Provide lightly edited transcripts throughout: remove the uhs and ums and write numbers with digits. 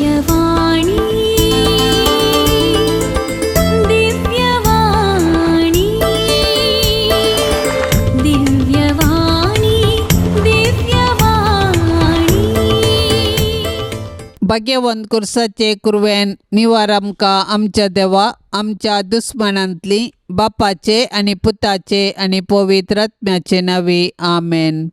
दिव्यवाणी, दिव्यवाणी, दिव्यवाणी, दिव्यवाणी. भाग्यवंत कुर्साचे कुरवेन निवार आमकां आमच्या देवा आमच्या दुस्मानांतली बापाचे आनी पुताचे आनी पवित्र आत्म्याचे नांवी आमेन.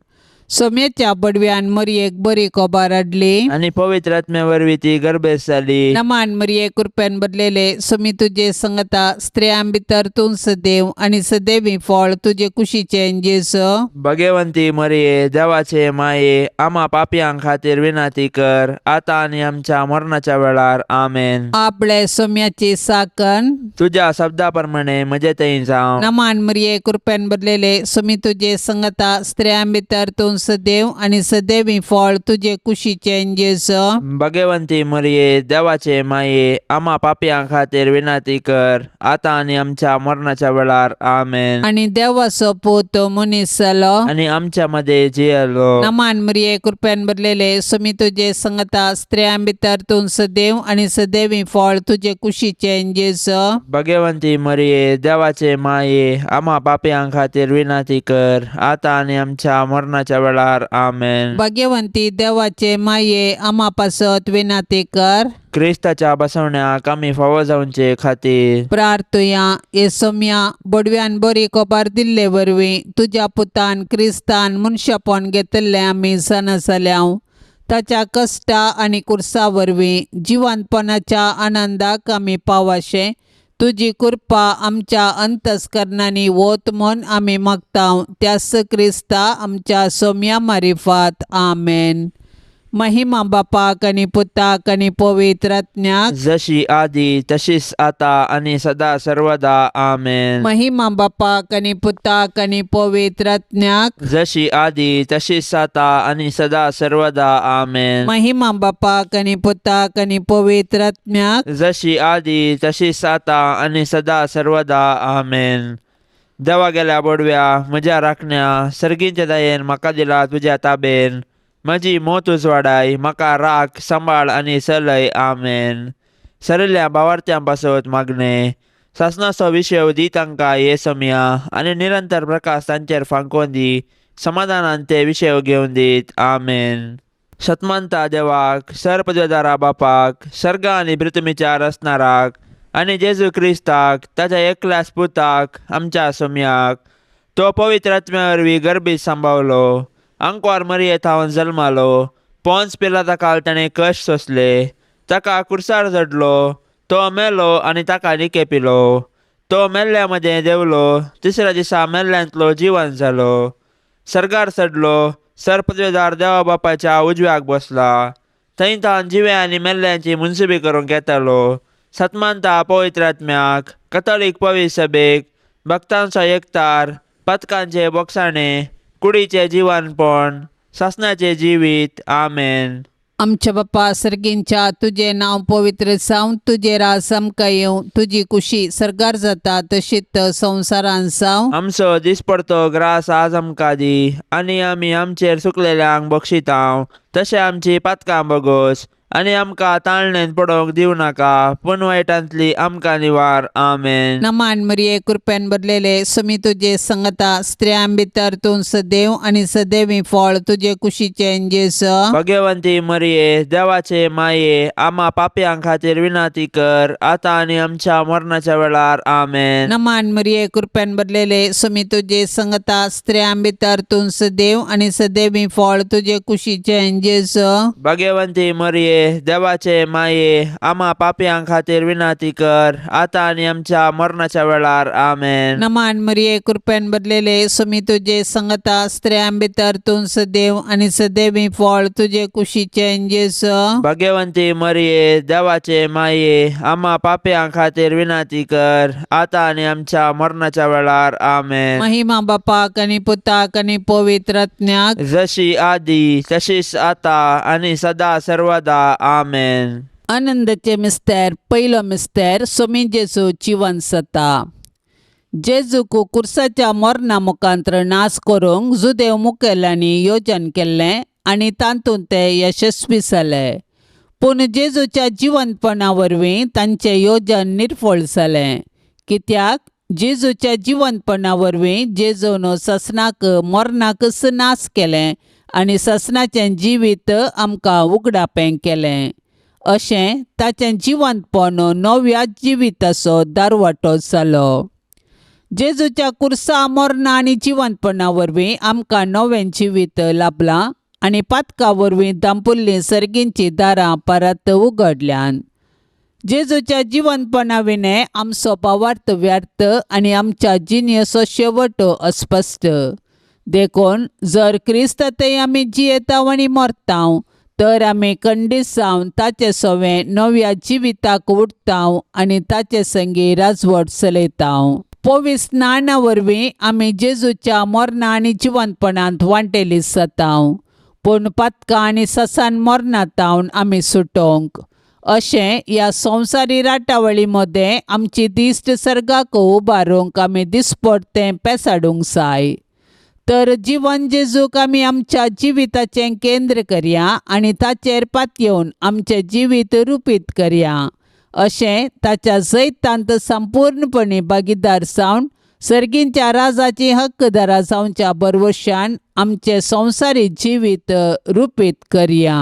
सोम्याच्या बडव्यान मरयेक बरी कोबार हाडली आनी पवित्र आत्म्या वरवीं ती गर्भेस जाली. नमान मरिये, कृपेन भरलेले, सुमी तुजे संगता, स्त्रियां भितर तूं सदैव आनी सदैवी फळ तुजे कुशीचें जेजू. भगवंती मरिये, देवाचे माये, आम्हा पापयां खातीर विनंती कर, आता आनी आमच्या मरणाच्या वेळार. आमेन. आपले सोम्याची साकन. तुझ्या शब्दा प्रमाणे म्हजे थंय जावं. नमान मरिये, कृपेन भरलेले, सुमी तुजे संगता, स्त्रियां भितर तूं सदैव आनी सदैवी फळ तुजे कुशीचें जेजू. भगवंती मरिये, देवाचे माये, आम्हा पापयां खातीर विनंती कर, आता आनी आमच्या मरणाच्या वेळार. आमेन. आनी देवाचो पूत मनीस जालो आनी आमच्या मध्ये जियेलो. नमान मरिये, कृपेन भरलेले, सुमी तुजे संगता, स्त्रियां भितर तूं सदैव आनी सदैवी फळ तुजे कुशीचें जेजू. भगवंती मरिये, देवाचे माये, आम्हा पापयां खातीर विनंती कर, आता आनी आमच्या मरणाच्या वेळार. आमेन. भाग्यवंती देवाचे माये, आम्हा पासत विनंती कर. क्रिस्ताच्या बसवण्याक आमी फावो जावचे खातीर प्रार्थुया. हे सोम्या, बडव्यान बरी कोबार दिल्ले वरवीं तुज्या पुतान क्रिस्तान मनशापण घेतिल्लें आमी जाणा जाल्या. ताच्या कश्टा आनी कुर्सा वरवीं जिवंतपणाच्या आनंदाक आमी पावाशें तुजी कृपा आमच्या अंतस्करणांनी वत म्हूण आमी मागता, त्याच क्रिस्ता आमच्या सोम्या मारिफात. आमेन. महिमा बापाक आनी पुताक आनी पवित्र आत्म्याक. जशी आदी तशीच आता आणि सदा सर्वदा. आमेन. महिमा बापाक आनी पुताक आनी पवित्र आत्म्याक. जशी आदी तशीच आता आणि सदा सर्वदा. आमेन. महिमा बापाक आनी पुताक आनी पवित्र आत्म्याक. जशी आदी तशीच आता आणि सदा सर्वदा. आमेन. देवा गेल्या बोडव्या, म्हज्या राखण्या, सर्गींच्या दयेन म्हाका दिला तुज्या ताबेन. म्हजी मोत उजवाडाय, म्हाका राख, सांबाळ आनी चलय. आमेन. सरिल्ल्या भावार्थ्यां पासत मागणें. सासणाचो विशय दी तांकां हे समया आनी निरंतर प्रकाश तांचेर फांकोवन दी. समाधानान ते विशय घेवन दीत. आमेन. सतमानता देवाक, सर पदवेदारा बापाक, सर्ग आनी पृथ्वीच्या रचणाराक आनी जेजू क्रिस्ताक, ताच्या एकल्याच पुताक, आमच्या सोम्याक, तो पवित्र आत्म्या वरवीं गर्भीत सांबावलो, आंकवार मरिये थावन जल्मालो, पोन्स पिलाता काल ताणें कश्ट सोंसले, ताका कुर्सार चडलो, तो मेलो आनी ताका निके पिलो, तो मेल्ल्या मदें देंवलो, तिसऱ्या दिसा मेल्ल्यांतलो जिवन जालो, सर्गार चडलो, सर पदवेदार देवा बापाच्या उजव्याक बसला, थंय तावन जिवे आनी मेल्ल्यांची मुनसुबी करूंक येतालो. सतमानता पवित्र आत्म्याक, कथोलीक पवित्र सभेक, भक्तांचो एकतार, पथकांचे बोगसाणे, कुडीचें जिवनपण, सासणाचें जिवीत. आमेन. आमच्या बापा सर्गींच्या, तुजें नांव पवित्र जावं, तुजें राज आमकां येवं, तुजी कुशी सर्गार जाता तशीच संवसारांत जावं. आमचो दिसपडतो ग्रास आज आमकां दी आनी आमी आमचेर चुकलेल्यांक बक्षितांव तशें आमची पातकां बगोस आनी आमकां ताळणेन पडोवंक दिवं नाका, पूण वायटांतली आमकां निवार. आमेन. नमान मरिये, कृपेन भरलेले, सुमी तुजे संगता, स्त्रियां भितर तूं सदैव आनी सदैवी फळ तुजे कुशीचें जेजू. भगवंती मरिये, देवाचे माये, आम्हा पापयां खातीर विनंती कर, आता आनी आमच्या मरणाच्या वेळार. आमेन. नमान मरिये, कृपेन भरलेले, सुमी तुजे संगता, स्त्रियां भितर तूं सदैव आनी सदैवी फळ तुजे कुशीचें जेजू. भगवंती मरिये, देवाचे माये, आम्हा पापयां खातीर विनंती कर, आता आनी आमच्या मरणाच्या वेळार. आमेन. नमान मरिये, कृपेन भरलेले, सुमी तुजे संगता, स्त्रियां भितर तूं सदैव आनी सदैवी फळ तुजे कुशीचें जेजू. भगवंती मरिये, देवाचे माये, आम्हा पापयां खातीर विनंती कर, आता आनी आमच्या मरणाच्या वेळार. आमेन. महिमा बापाक आनी पुताक आनी पवित्र आत्म्याक. जशी आदी तशीच आता आनी सदा सर्वदा. आमेन. आनंदाचे मिस्तेर. पयलो मिस्तेर, सोमी जेजू जिवन जाता. जेजूक कुर्साच्या मरणा मुखांत्र नाश करूंक जुदेव मुखेल्यांनी योजन केल्लें आनी तातूंत ते यशस्वी जाले. पूण जेजूच्या जिवंतपणा वरवीं तांचें योजन निर्फळ जालें, कित्याक जेजूच्या जिवंतपणा वरवीं जेजून ससनाक मरणाकच नाश केलें आनी ससनाचें जिवीत आमकां उगडापें केलें. अशें ताचें जिवंतपण नव्या जिविताचो दारवाटो जालो. जेजूच्या कुर्सा मरणा आनी जिवंतपणा वरवीं आमकां नवें जिवीत लाभलां आनी पातका वरवीं दांपुल्लीं सर्गींचीं दारां परत उगडल्यान. जेजूच्या जिवंतपणा विणें आमचो भावार्थ व्यर्थ आनी आमच्या जिणेचो शेवट अस्पश्ट. देखून जर क्रिस्त थंय आमी जियेताव आनी मरताव तर आमी खंडीत जावन ताचे सवें नव्या जिविताक उठताव आनी ताचे संगी राजवट चलयताव. पवित्र स्नाना वरवीं आमी जेजूच्या मरणा आनी जिवंतपणांत वांटेली जाताव, पूण पातकां आनी ससान मरणांत आमी सुटोवंक. अशें ह्या संवसारी राटावळी मदें आमची दिश्ट सर्गाक उबारूंक आमी दिसपडतें पेसाडूंक जाय. तर जिवन जेजूक आमी आमच्या जिविताचें केंद्र करया आनी ताचेर पातयेवन आमचें जिवीत रुपीत करया. अशें ताच्या जैतांत संपूर्णपणी भागीदार जावन सर्गींच्या राजाची हक्कदारा जावच्या बरवशान आमचें संवसारी जिवीत रुपीत करया.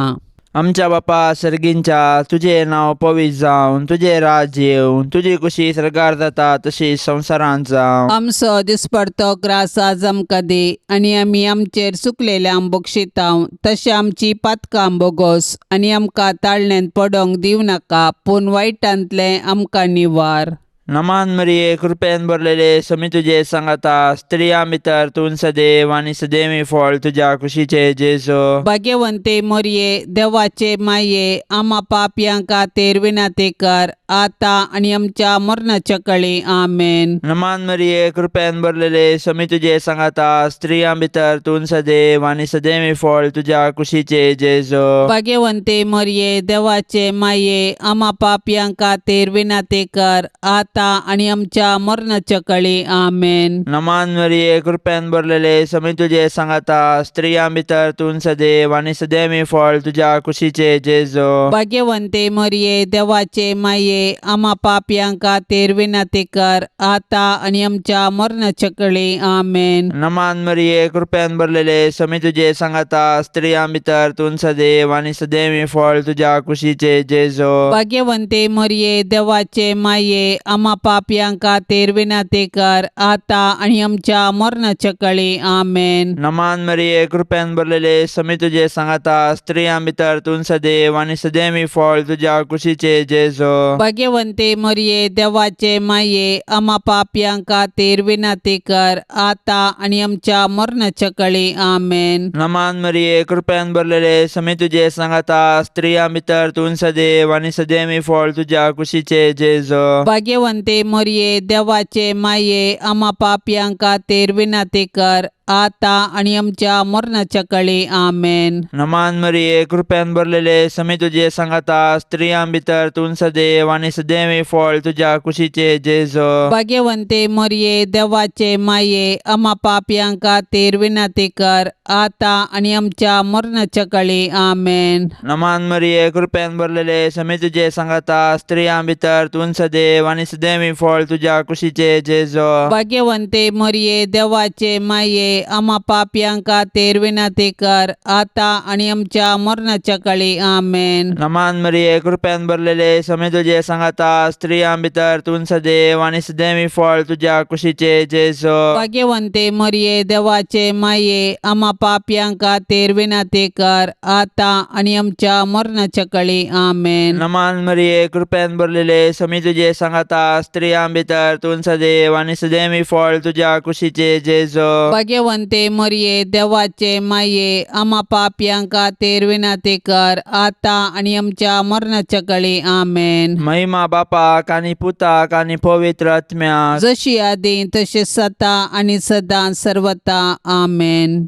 आमच्या बापा सर्गींच्या, तुजें नांव पवित्र जावन, तुजें राज येवन, तुजी कुशी सर्गार जाता तशी संवसारांत जावं. आमचो दिसपडतो ग्रास आज आमकां दी आनी आमी आमचेर चुकलेल्यांक बक्षितांव तशें आमची पातकां बोगोस आनी आमकां ताळण्यांत पडोंक दिवं नाका, पूण वायटांतलें आमकां निवार. नमान मरिये, कृपेन भरलेले, समी तुजे सांगाता, स्त्रियां भितर तूं सदैव आनी सदैवी फळ तुज्या कुशीचे जेजू. भाग्यवंते मोरये, देवाचे माये, आमा पापयां खातीर विनंती कर आता आनी आमच्या मरणाच्या कळी. आमेन. नमान मरिये, कृपेन भरलेले, समी तुजे सांगाता, स्त्रियां भितर तूं सदैव आनी सदैवी फळ तुज्या कुशीचे जेजू. भाग्यवंते मोरये, देवाचे माये, आमा पापयां खातीर विनंती कर आता आनी आमच्या मरणाच्या कळी. आमेन. नमान मरिये, कृपेन भरलेले, समी तुजे सांगाता, स्त्रियां भितर तूं सदैव आनी सदैवी फळ तुज्या कुशीचे जेजू. भाग्यवंते मोरये, देवाचे माये, आमा पापयां खातीर विनंती कर आता आनी आमच्या मरणाच्या कळी. आमेन. नमान मरिये, कृपेन भरलेले, समी तुजे सांगाता, स्त्रियां भितर तूं सदैव आनी सदैवी फळ तुज्या कुशीचे जेजू. भाग्यवंते मोरये, देवाचे माये, आमा पापयां खातीर विनंती कर आता आनी आमच्या मरणाच्या कळी. आमेन. नमान मरिये, कृपेन भरलेले, समी तुजे सांगाता, स्त्रियां भितर तूं सदैव आनी सदैवी फळ तुज्या कुशीचे जेजू. भाग्यवंते मोरये, देवाचे माये, आमा पापयां खातीर विनंती कर आता आनी आमच्या मरणाच्या कळी. आमेन. नमान मरिये, कृपेन भरलेले, समी तुजे सांगाता, स्त्रियां भितर तूं सदैव आनी सदैवी फळ तुज्या कुशीचे जेजू. भाग्यवंते मोरये, देवाचे माये, आमा पापयां खातीर विनंती कर आता आनी आमच्या मरणाच्या कळी. आमेन. नमान मरिये, कृपेन भरलेले, समी तुजे सांगाता, स्त्रियां भितर तूं सदैव आनी सदैवी फळ तुज्या कुशीचे जेजू. भाग्यवंते मोरये, देवाचे माये, आमा पापयां खातीर विनंती कर आता आनी आमच्या मरणाच्या कळी. आमेन. नमान मरिये, कृपेन भरलेले, समी तुजे सांगाता, स्त्रियां भितर तूं सदैव आनी सदैवी फळ तुज्या कुशीचे जेजू. भाग्यवंते मोरये, देवाचे माये, आमा पापयां खातीर विनंती कर आता आनी आमच्या मरणाच्या कळी. आमेन. नमान मरिये, कृपेन भरलेले, समी तुजे सांगाता, स्त्रियां भितर तूं सदैव आनी सदैवी फळ तुज्या कुशीचे जेजू. भाग्यवंते मोरये, देवाचे माये, आमा पापयां खातीर विनंती कर आता आनी आमच्या मरणाच्या कळी. आमेन. नमान मरिये, कृपेन भरलेले, समी तुजे सांगाता, स्त्रियां भितर तूं सदैव आनी सदैवी फळ तुज्या कुशीचे जेजू. भाग्यवंते मोरये, देवाचे माये, आमा पापयां खातीर विनंती कर आता आनी आमच्या मरणाच्या कळी. आमेन. महिमा बापाक आनी पुताक आनी पवित्र आत्म्याक, जशी आदी तशी सता आनी सदां सर्वता. आमेन.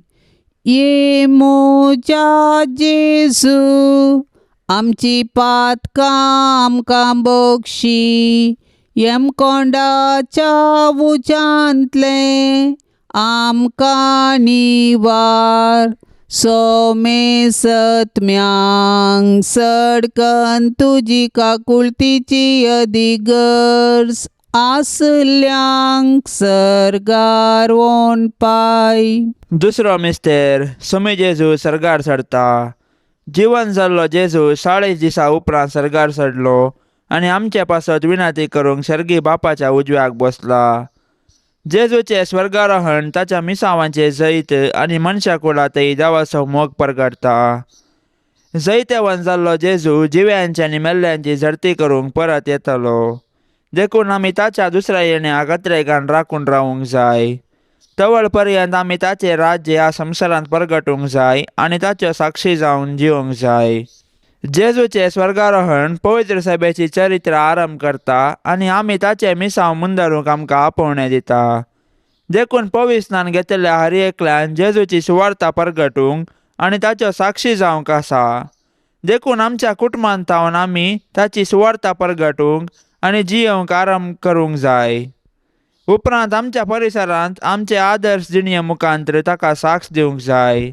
ये मोजा जेजू, आमची पातकां आमकां बक्षी, यमकोंडाच्या उज्यांतलें आमकां निवार. सोमे सत्म्यांक सडकन तुजी काकुळतीची अदिगर्ज आसल्यांक सर्गार वोन पाय. दुसरो मिस्तेर सुमी जेजू सर्गार चडता. जिवन जाल्लो जेजू 40 दिसां उपरांत सर्गार चडलो आनी आमचे पासत विनंती करूंक सर्गी बापाच्या उजव्याक बसला. जेजूचें स्वर्गारोहण ताच्या मिसांवांचें जैत आनी मनशा कुळांतय देवाचो मोग परगटता. जैतेवन जाल्लो जेजू जिव्यांची आनी मेल्ल्यांची झडती करूंक परत येतलो. देखून आमी ताच्या दुसऱ्या येण्याक अत्रेगान राखून रावूंक जाय. तवळ पर्यंत आमी ताचें राज्य ह्या संवसारांत परगटूंक जाय आनी ताच्यो साक्षी जावन जिवंक जाय. जेजूचें स्वर्गारोहण पवित्र सभेची चरित्र आरंभ करता आनी आमी ताचें मिसांव मुंदरूंक आमकां आपोवणें दिता. देखून पवित्र स्नान घेतिल्ल्या हर एकल्यान जेजूची सुवार्ता परगटूंक आनी ताच्यो साक्षी जावंक आसा. देखून आमच्या कुटुंबांत थावन आमी ताची सुवार्ता परगटूंक आनी जियोवंक आरंभ करूंक जाय. उपरांत आमच्या परिसरांत आमचे आदर्श जिणये मुखांतर ताका साक्ष दिवंक जाय.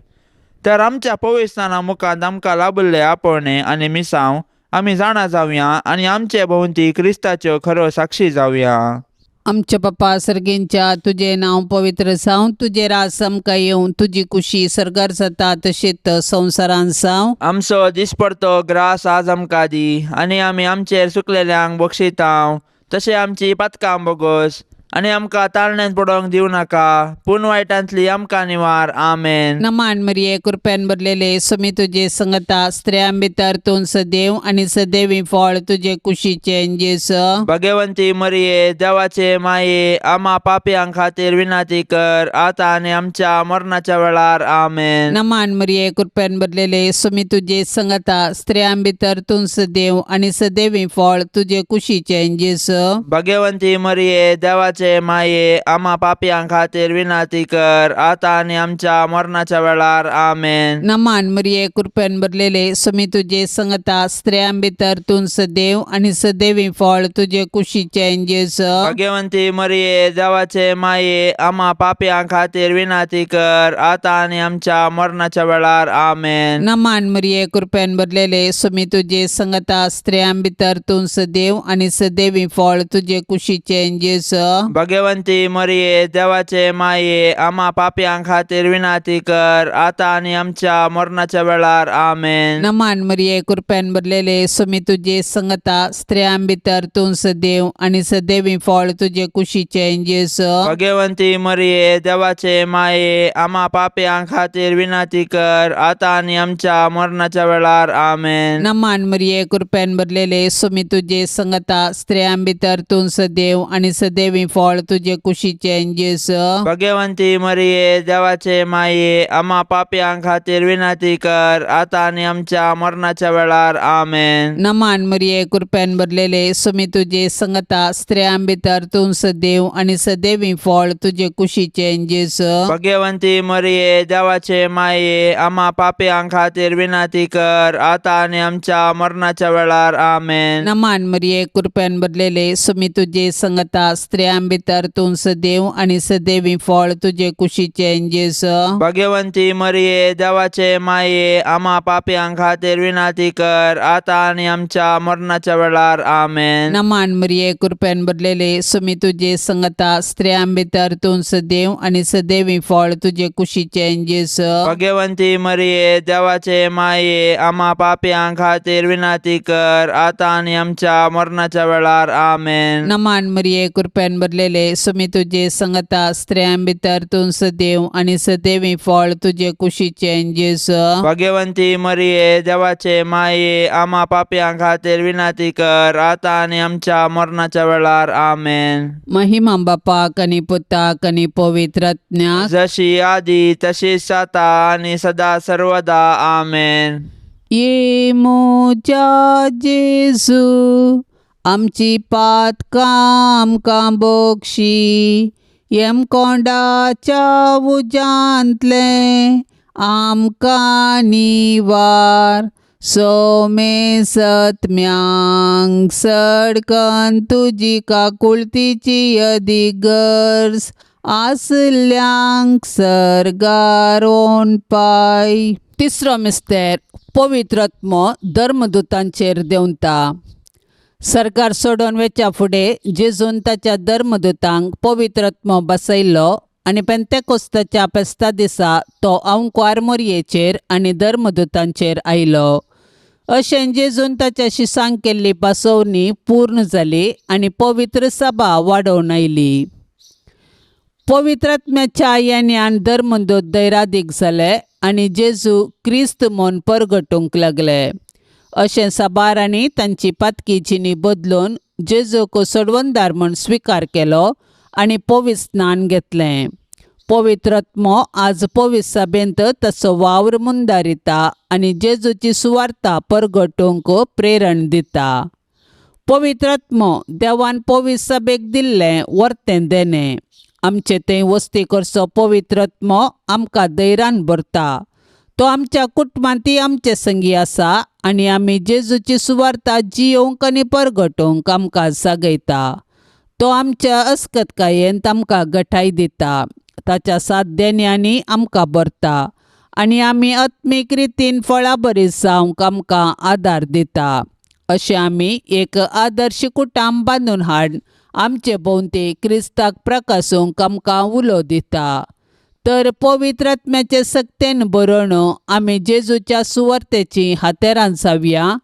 तर आमच्या पवित्र स्नाना मुखांत आमकां लाभिल्ले आपोवणें आनी मिसांव आमी जाणा जावया आनी आमचे भोंवती क्रिस्ताच्यो खऱ्यो साक्षी जावया. आमच्या पप्पा सर्गींच्या तुजें नांव पवित्र जावं, तुजें राज आमकां येवं, तुजी कुशी सर्गार जाता तशीच संवसारांत जावं. आमचो दिसपडतो ग्रास आज आमकां दी आनी आमी आमचेर सुकलेल्यांक बक्षितांव तशें आमची पातकां बोगोस आनी आमकां ताळण्यांत पडोवंक दिवं नाका पूण वायटांतली आमकां निवार. आमेन. नमान मरिये, कृपेन भरलेले, समी तुजे संगता, स्त्रियां भितर तूं सदैव आनी सदैवी फळ तुजे कुशीचें जेस. भगवंती मरिये, देवाचे माये, आमा पापयां खातीर विनंती कर आतां आनी आमच्या मरणाच्या वेळार. आमेन. नमान मरिये, कृपेन भरलेले, समी तुजे संगता, स्त्रियां भितर तूं सदैव आनी सदैवी फळ तुजे कुशीचें जेस. भगवंती मरिये, देवाचे माये, आमा पापयां खातीर विनंती कर आतां आनी आमच्या मरणाच्या वेळार. आमेन. नमान मरिये, कृपेन भरलेले, समी तुजे संगता, स्त्रियां भितर तूं सदैव आनी सदैवी फळ तुजे कुशीचें जेस. भगवंती मरिये, देवाचे माये, आमा पापयां खातीर विनंती कर आतां आनी आमच्या मरणाच्या वेळार. आमेन. नमान मरिये, कृपेन भरलेले, समी तुजे संगता, स्त्रियां भितर तूं सदैव आनी सदैवी फळ तुजे कुशीचें जेस. भगवंती मरिये, देवाचे माये, आमा पापयां खातीर विनंती कर आतां आनी आमच्या मरणाच्या वेळार. आमेन. नमान मरिये, कृपेन भरलेले, समी तुजे संगता, स्त्रियां भितर तूं सदैव आनी सदैवी फळ तुजे कुशीचें जेस. भगवंती मरिये, देवाचे माये, आमा पापयां खातीर विनंती कर आतां आनी आमच्या मरणाच्या वेळार. आमेन. नमान मरिये, कृपेन भरलेले, समी तुजे संगता, स्त्रियां भितर तूं सदैव आनी सदैवी फळ तुजे कुशीचें जेस. भगवंती मरिये, देवाचे माये, आमा पापयां खातीर विनंती कर आतां आनी आमच्या मरणाच्या वेळार. आमेन. नमान मरिये, कृपेन भरलेले, समी तुजे संगता, स्त्रियां भितर तूं सदैव आनी सदैवी फळ तुजे कुशीचें जेस. भगवंती मरिये, देवाचे माये, आमा पापयां खातीर विनंती कर आतां आनी आमच्या मरणाच्या वेळार. आमेन. नमान मरिये, कृपेन भरलेले, समी तुजे संगता, स्त्रियां भितर तूं सदैव आनी सदैवी फळ तुजे कुशीचें जेस. भगवंती मरिये, देवाचे माये, आमा पापयां खातीर विनंती कर आतां आनी आमच्या मरणाच्या वेळार. आमेन. नमान मरिये, कृपेन भरलेले, समी तुजे संगता, स्त्रियां भितर तूं सदैव आनी सदैवी फळ तुजे कुशीचें जेस. भगवंती मरिये, देवाचे माये, आमा पापयां खातीर विनंती कर आतां आनी आमच्या मरणाच्या वेळार. आमेन. नमान मरिये, कृपेन भरलेले, समी तुजे संगता, स्त्रियां भितर तूं सदैव आनी सदैवी फळ तुजे कुशीचें जेस. भगवंती मरिये, देवाचे माये, आमा पापयां खातीर विनंती कर आतां आनी आमच्या मरणाच्या वेळार. आमेन. महिमा बापाक आनी पुताक आनी पवित्र आत्म्याक, जशी आदी तशीच आतां आनी सदा सर्वदा. आमेन. ये म्हज्या जेजू, आमची पातकां आमकां बोगशी, यमकोंडाच्या उज्यांतलें आमकां निवार, सोमे सत्म्यांक सडकन तुजी काकुळतीची अदीक गरज आसल्यांक सर्गार पाय. तिसरो मिस्तेर, पवित्र आत्मो धर्मदूतांचेर देंवता. सरकार सोडून वेच्या फुडें जेजून ताच्या धर्मदूतांक पवित्र आत्मो बसयलो आनी पेंतेकोस्ताच्या फेस्ता दिसा तो अंकवार मोरयेचेर आनी धर्मदूतांचेर आयलो. अशें जेजून ताच्या शिसांक केल्ली पासोवणी पूर्ण जाली आनी पवित्र सभा वाडोवन आयली. पवित्र आत्म्याच्या येण्यान धर्मदूत दैरादीक जाले आनी जेजू क्रिस्त म्हूण परगटूंक लागले. अशें साबारांनी तांची पातकी जिणी बदलून जेजूक सोडवणदार म्हूण स्विकार केलो आनी पवित्र स्नान घेतलें. पवित्र आत्मो आज पवित्र सभेंत ताचो वावर मुंदारिता आनी जेजूची सुवार्ता परगटूंक प्रेरण दिता. पवित्र आत्मो देवान पवित्र सभेक दिल्लें वर्तें देणें. आमचे थंय वस्ती करचो पवित्र आत्मो आमकां धैर्यान भरता. तो आमच्या कुटुंबांतय आमचे संगी आसा आनी आमी जेजूची सुवार्ता जियोवंक आनी परगटोवंक आमकां जागयता. तो आमच्या अस्कतकायेंत आमकां गठाय दिता. ताच्या सात देण्यांनी आमकां भरता आनी आमी आत्मीक रितीन फळां बरी जावंक आमकां आदार दिता. अशें आमी एक आदर्श कुटुंब बांदून हाड आमचे भोंवती क्रिस्ताक प्रकासूंक आमकां उलो दिता. तर पवित्र आत्म्याचे सक्तेन बरोवन आमी जेजूच्या सुवार्तेचीं हातेरां जावया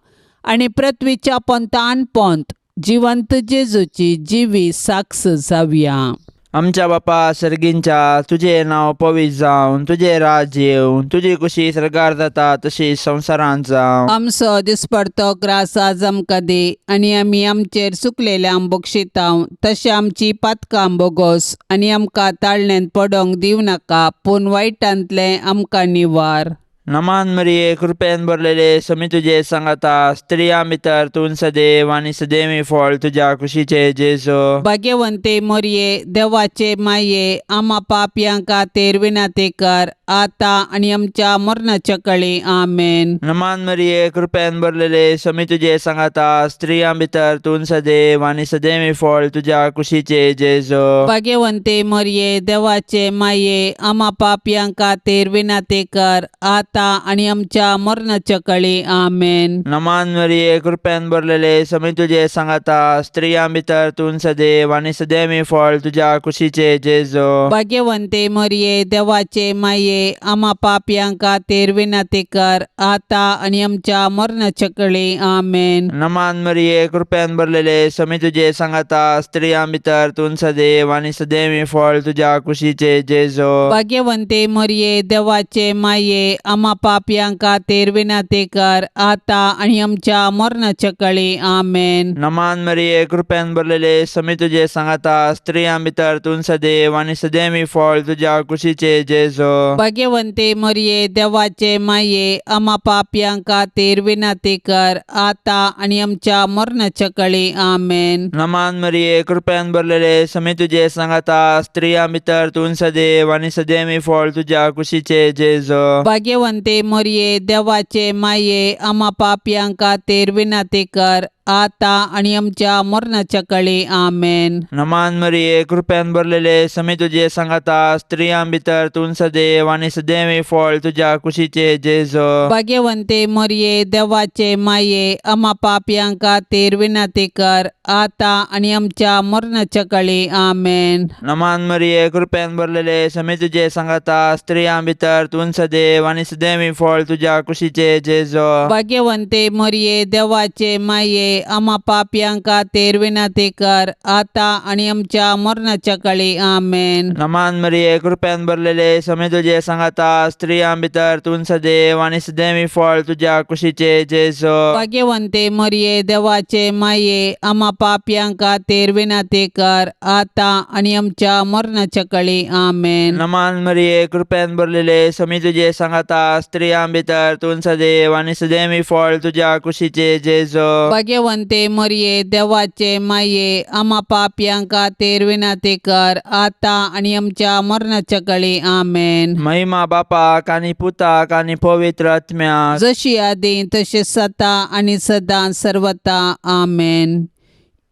आनी पृथ्वीच्या पोंतान पोंत जिवंत जेजूची जिवी साक्ष जावया. आमच्या बापा सर्गींच्या, तुजें नांव पवित्र जावन, तुजें राज येवं, तुजी कुशी सर्गार जाता तशी संवसारांत जावं. आमचो दिसपडतो ग्रास आज आमकां दी आनी आमी आमचेर चुकलेल्यांक बक्षितांव तशें आमची पातकां बोगोस आनी आमकां ताळण्यांत पडोंक दिवं नाका पूण वायटांतलें आमकां निवार. नमान मरिये, कृपेन भरलेले, समी तुजे सांगाता, स्त्रियां भितर तूं सदैव आनी सदैवी फळ तुज्या कुशीचे जेजू. भाग्यवंते मोरये, देवाचे माये, आमा पापयां खातीर विनंती कर आतां आनी आमच्या मरणाच्या कळी. आमेन. नमान मरिये, कृपेन भरलेले, समी तुजे सांगाता, स्त्रियां भितर तूं सदैव आनी सदैवी फळ तुज्या कुशीचे जेजू. भाग्यवंते मोरये, देवाचे माये, आमा पापयां खातीर विनंती कर आतां आनी आमच्या मरणाच्या कळी. आमेन. नमान मरिये, कृपेन भरलेले, समी तुजे सांगाता, स्त्रियां भितर तूं सदैव आनी सदैवी फळ तुज्या कुशीचे जेजू. भाग्यवंते मोरये, देवाचे माये, आमा पापयां खातीर विनंती कर आतां आनी आमच्या मरणाच्या कळी. आमेन. नमान मरिये, कृपेन भरलेले, समी तुजे सांगाता, स्त्रियां भितर तूं सदैव आनी सदैवी फळ तुज्या कुशीचे जेजू. भाग्यवंते मोरये, देवाचे माये, आमा पापयां खातीर विनंती कर आतां आनी आमच्या मरणाच्या कळी. आमेन. नमान मरिये, कृपेन भरलेले, समी तुजे सांगाता, स्त्रियां भितर तूं सदैव आनी सदैवी फळ तुज्या कुशीचे जेजू. भाग्यवंते मोरये, देवाचे माये, आमा पापयां खातीर विनंती कर आतां आनी आमच्या मरणाच्या कळी. आमेन. नमान मरिये, कृपेन भरलेले, समी तुजे सांगाता, स्त्रियां भितर तूं सदैव आनी सदैवी फळ तुज्या कुशीचे जेजू. भाग्यवंते मोरये, देवाचे माये, आमा पापयां खातीर विनंती कर आतां आनी आमच्या मरणाच्या कळी. आमेन. नमान मरिये, कृपेन भरलेले, समी तुजे सांगाता, स्त्रियां भितर तूं सदैव आनी सदैवी फळ तुज्या कुशीचे जेजू. भाग्यवंते मोरये, देवाचे माये, आमा पापयां खातीर विनंती कर आतां आनी आमच्या मरणाच्या कळी. आमेन. नमान मरिये, कृपेन भरलेले, समी तुजे सांगाता, स्त्रियां भितर तूं सदैव आनी सदैवी फळ तुज्या कुशीचे जेजू. भाग्यवंते मोरये, देवाचे माये, आमा पापयां खातीर विनंती कर आतां आनी आमच्या मरणाच्या कळी. आमेन. नमान मरिये, कृपेन भरलेले, समी तुजे सांगाता, स्त्रियां भितर तूं सदैव आनी सदैवी फळ तुज्या कुशीचे जेजू. भाग्यवंते मोरये, देवाचे माये, आमा पापयां खातीर विनंती कर आतां आनी आमच्या मरणाच्या कळी. आमेन. नमान मरिये, कृपेन भरलेले, समी तुजे सांगाता, स्त्रियां भितर तूं सदैव आनी सदैवी फळ तुज्या कुशीचे जेजू. भाग्यवंते मोरये, देवाचे माये, आमा पापयां खातीर विनंती कर आतां आनी आमच्या मरणाच्या कळी. आमेन. महिमा बापाक आनी पुताक आनी पवित्र आत्म्याक, जशी आदी तशी सता आनी सदां सर्वता. आमेन.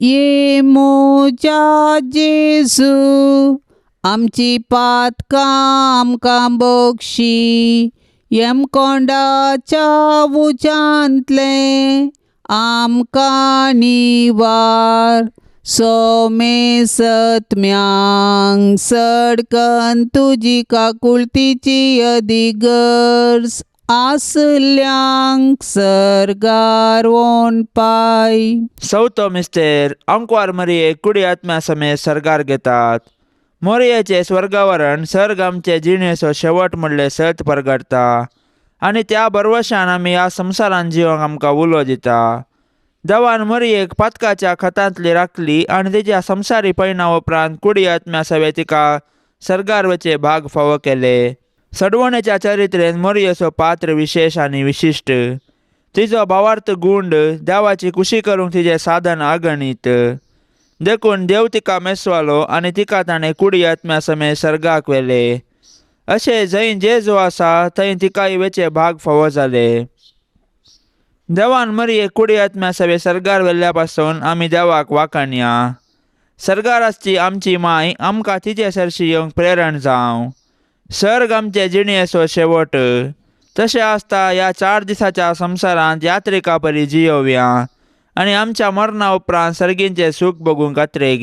ये मोजा जेजू, आमची पातकां आमकां बक्षी यमकोंडाच्या उज्यांतलें आमकां निवार सोमेसत्म्यांक सडकन तुजी काकुळतीची अदीक गरज आसल्यांक सर्गार वोन पाय. चवथो मिस्तेर अंकवार मरिये कुडी आत्म्या समेत सर्गार घेतात. मोरयेचें स्वर्गावरण सर्ग आमचे जिणेचो शेवट म्हणलें सत परगटता आनी त्या भरवशान आमी ह्या संवसारान जिवंक आमकां उलो दिता. देवान मरयेक पातकाच्या खतांतली राखली आनी तिच्या संवसारी पयणा उपरांत कुडी आत्म्या सवें तिका सर्गार वचे भाग फावो केले. सडवणेच्या चरित्रेन मोरयेचो पात्र विशेश आनी विशिश्ट. तिजो भावार्थ गुंड देवाची कुशी करूंक तिजें साधन अगणीत. देखून देव तिका मेसवालो आनी तिका ताणें कुडी आत्म्या समेत सर्गाक व्हेले. अशें जंय जेजू आसा थंय तिकाय वेचे भाग फावो जाले. देवान मरयेक कुडी आत्म्या सवें सर्गार व्हेल्ल्या पासून आमी देवाक वाखाणया. सर्गार आसची आमची माय आमकां तिचे सरशी येवंक प्रेरण जावं. सर्ग आमचे जिणेचो शेवट. तशें आसता ह्या 4 दिसाच्या संवसारांत यात्रिका परी जियोवया आनी आमच्या मरणा उपरांत सर्गींचें सूख भोगूंक कातरेक.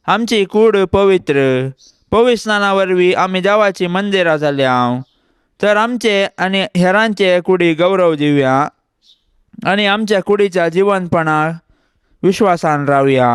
आमची कूड पवित्र पवित्र स्नाना वरवीं आमी देवाचीं मंदिरां जाल्या. तर आमचे आनी हेरांचे कुडी गौरव दिवया आनी आमच्या कुडीच्या जिवनपणाक विश्वासान रावया.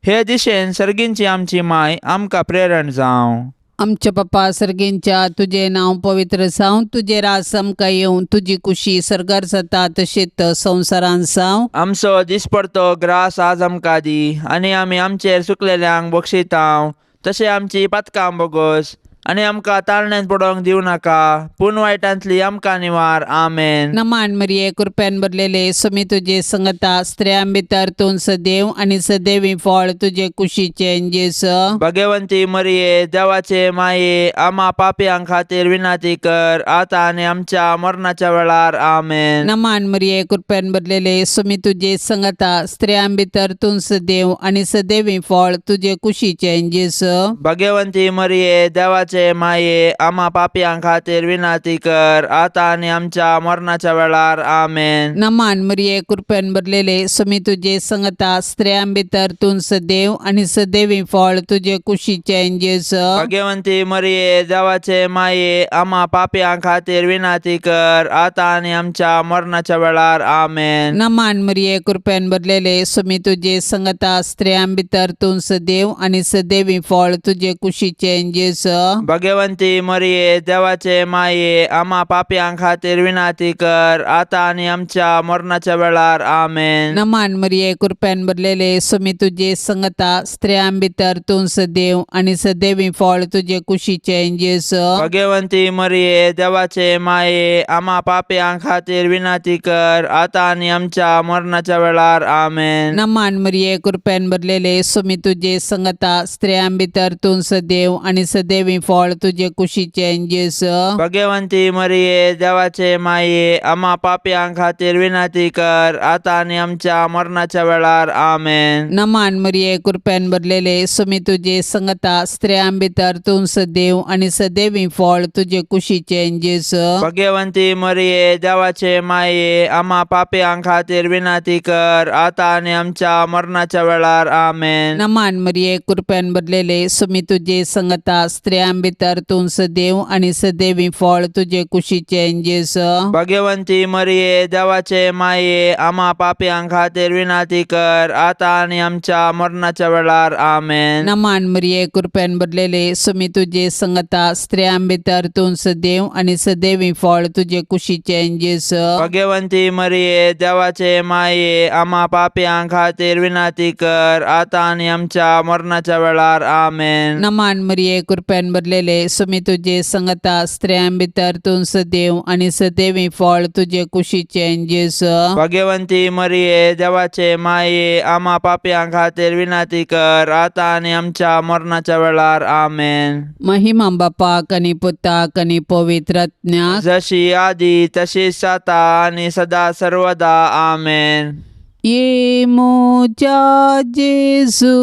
हे दिशेन सर्गींची आमची माय आमकां प्रेरण जावं. आमच्या पप्पा सर्गींच्या तुजें नांव पवित्र जावं, तुजें राज आमकां येवं, तुजी कुशी सर्गार जाता तशीच संवसारांत जावं. आमचो दिसपडतो ग्रास आज आमकां दी आनी आमी आमचेर चुकलेल्यांक बक्षितांव तशें आमची पातकां बोगस आनी आमकां ताळण्यांत पडोवंक दिवं नाका पूण वायटांतली आमकां निवार. आमेन. नमान मरिये, कृपेन भरलेले, सुमी तुजे संगता, स्त्रियां भितर तूं सदैव आनी सदैवी फळ तुजे कुशीचें जेस. भगवंती मरिये देवाचे माये आमा पापयां खातीर विनंती कर आतां आनी आमच्या मरणाच्या वेळार. आमेन. नमान मरिये, कृपेन भरलेले, सुमी तुजे संगता, स्त्रियां भितर तूं सदैव आनी सदैवी फळ तुजे कुशीचें जेस. भगवंती मरिये देवाचे माये आमा पापयां खातीर विनंती कर आतां आनी आमच्या मरणाच्या वेळार. आमेन. नमान मरिये, कृपेन भरलेले, सुमी तुजे संगता, स्त्रियां भितर तूं सदैव आनी सदैवी फळ तुजे कुशीचें जेस. भगवंती मरिये देवाचे माये आमा पापयां खातीर विनंती कर आतां आनी आमच्या मरणाच्या वेळार. आमेन. नमान मरिये, कृपेन भरलेले, सुमी तुजे संगता, स्त्रियां भितर तूं सदैव आनी सदैवी फळ तुजे कुशीचें जेस. भगवंती मरिये देवाचे माये आमा पापयां खातीर विनंती कर आतां आनी आमच्या मरणाच्या वेळार. आमेन. नमान मरिये, कृपेन भरलेले, सुमी तुजे संगता, स्त्रियां भितर तूं सदैव आनी सदैवी फळ तुजे कुशीचें जेस. भगवंती मरिये देवाचे माये आमा पापयां खातीर विनंती कर आतां आनी आमच्या मरणाच्या वेळार. आमेन. नमान मरिये, कृपेन भरलेले, सुमी तुजे संगता, स्त्रियां भितर तूं सदैव आनी सदैवी फळ तुजे कुशीचें जेस. भगवंती मरिये देवाचे माये आमा पापयां खातीर विनंती कर आतां आनी आमच्या मरणाच्या वेळार. आमेन. नमान मरिये, कृपेन भरलेले, सुमी तुजे संगता, स्त्रियां भितर तूं सदैव आनी सदैवी फळ तुजे कुशीचें जेस. भगवंती मरिये देवाचे माये आमा पापयां खातीर विनंती कर आतां आनी आमच्या मरणाच्या वेळार. आमेन. नमान मरिये, कृपेन भरलेले, सुमी तुजे संगता, स्त्रियां भितर तूं सदैव आनी सदैवी फळ तुजे कुशीचें जेस. भगवंती मरिये देवाचे माये आमा पापयां खातीर विनंती कर आतां आनी आमच्या मरणाच्या वेळार. आमेन. नमान मरिये, कृपेन भरलेले, सुमी तुजे संगता, स्त्रियां भितर तूं सदैव आनी सदैवी फळ तुजे कुशीचें जेस. भगवंती मरिये देवाचे माये आमा पापयां खातीर विनंती कर आतां आनी आमच्या मरणाच्या वेळार. आमेन. नमान मरिये, कृपेन भरलेले, सुमी तुजे संगता, स्त्रियां भितर तूं सदैव आनी सदैवी फळ तुजे कुशीचें जेस. भगवंती मरिये देवाचे माये आमा पापयां खातीर विनंती कर आतां आनी आमच्या मरणाच्या वेळार. आमेन. महिमा बापाक आनी पुताक आनी पवित्र आत्म्याक, जशी आदी तशीच आतां आनी सदा सर्वदा. आमेन. ये मोजा जेजू,